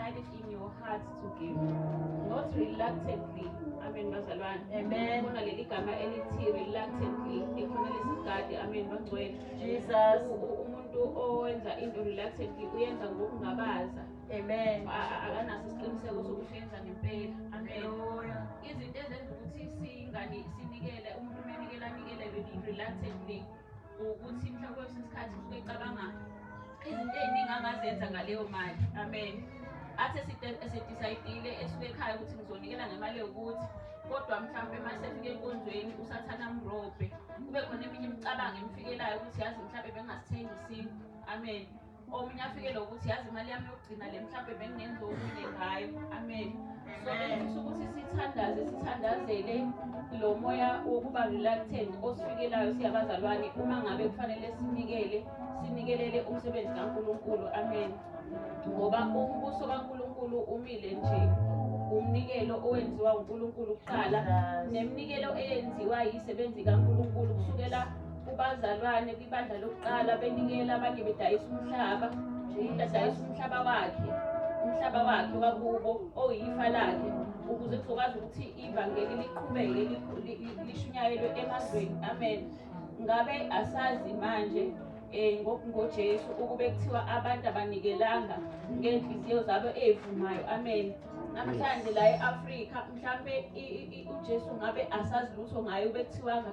decided in your heart to give, not reluctantly. Amen, bazalwane. Amen. Khona leli gama elithi reluctantly ekufanele sigade. Amen, bangcwele. Jesus. Umuntu owenza into reluctantly uyenza ngokungabaza. Amen. Akanaso isiqiniseko sokuthi uyenza ngempela. Amen. Hallelujah. Izinto ezenza ukuthi singani sinikele, umuntu uma enikela anikele reluctantly, ukuthi mhlawumbe kwesinye isikhathi usuke ecabanga izinto ey'ningi angazenza ngaleyo mali. Amen. Athi ese-decide-ile esuke ekhaya ukuthi ngizonikela ngemali yokuthi, kodwa mhlawumbe uma sefika enkonzweni usathana amrobhe, kube khona eminye imicabango emfikelayo ukuthi yazi mhlawumbe bengingasithengi isinkwa. Amen. Omunye afikele ukuthi yazi imali yami yokugcina le, mhlawumbe bengingenza okunye ngayo. Amen. So bengifisa ukuthi sithandaze, sithandazele lo moya wokuba reluctant osifikelayo siyabazalwane uma ngabe kufanele sinikele, sinikelele umsebenzi kaNkulunkulu. Amen. Ngoba umbuso kaNkulunkulu umile nje umnikelo owenziwa uNkulunkulu kuqala, neminikelo eyenziwa yisebenzi kaNkulunkulu kusukela kubazalwane kwibandla lokuqala, benikela, abanye bedayisa umhlaba, umuntu adayisa umhlaba wakhe, umhlaba wakhe wakubo oyifa lakhe, ukuze kuzokwazi ukuthi ivangeli liqhubeke lishunyayelwe emazweni. Amen. Ngabe asazi manje ngoJesu ukube kuthiwa abantu abanikelanga ngey'nhliziyo zabo ey'vumayo. Amen. Namhlanje la e-Afrika mhlampe uJesu ngabe asazi lutho ngaye ube kuthiwa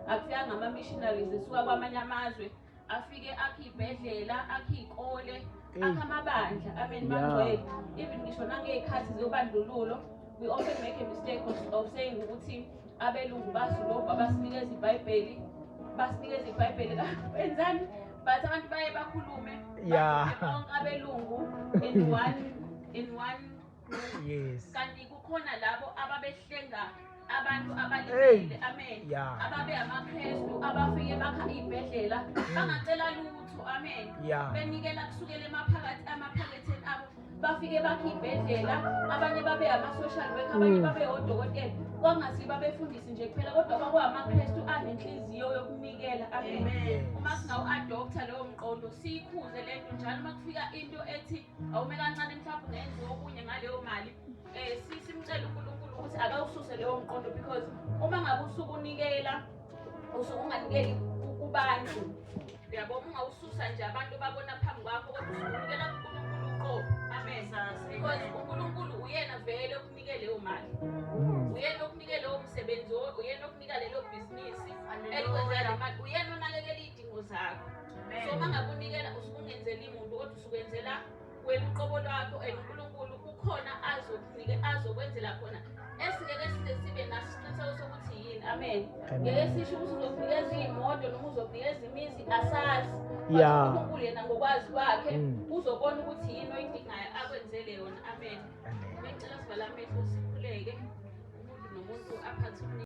akufikanga ama-missionaries esuka kwamanye amazwe afike akhe iy'bhedlela, akhe iy'kole, akhe amabandla. Amen. Bangcwele, even ngisho nangey'khathi zobandlululo, we often make a mistake of saying ukuthi abelungu basilokhu abasinikeza iBhayibheli, basinikeza iBhayibheli wenzani, but abantu baye bakhulume bonke abelungu in one group, kanti kukhona labo ababehlenga abantu abalimele. Amen. Ababe amaKristu abafike bakha iy'bhedlela bangacela lutho. Amen. Benikela kusukela emaphakathi amaphaketheni abo, bafike bakha iy'bhedlela, abanye babe ama-social worker, abanye babe odokotela, kwangasi babefundisi nje kuphela, kodwa kwakuwamaKristu anenhliziyo yokunikela. Amen. Uma singawu-adoptha lowo mqondo, siyikhuze le nto njalo uma kufika into ethi awume kancane, mhlawumbe ungenziwa okunye ngaleyo mali, simcele uNkulunkulu ukuthi akawususe leyo mqondo, because uma ngabe usuke unikela, usuke unganikeli kubantu, uyabo, uma ungawususa nje abantu babona phambi kwakho, kodwa usuke unikela kuNkulunkulu uqobo. Amen. Because uNkulunkulu uyena vele okunike leyo mali, uyena okunike leyo msebenzi, uyena okunika lelo bhizinisi elikwenzela le mali, uyena onakekela iy'dingo zakho. So uma ngabe unikela, usuke ungenzeli muntu, kodwa usukwenzela wena uqobo lwakho, and uNkulunkulu kukhona azokunike, azokwenzela khona esingeke size sibe naso isiqiniseko sokuthi yini. Amen. Ngeke sisho ukuthi uzokunikeza iy'moto noma uzokunikeza imizi, asazi, but uNkulunkulu yena ngokwazi kwakhe uzobona ukuthi yini oyidingayo, akwenzele yona. Amen. Amen. Bengicela sivale amehlo, sikhuleke, umuntu nomuntu aphathe umnikelo.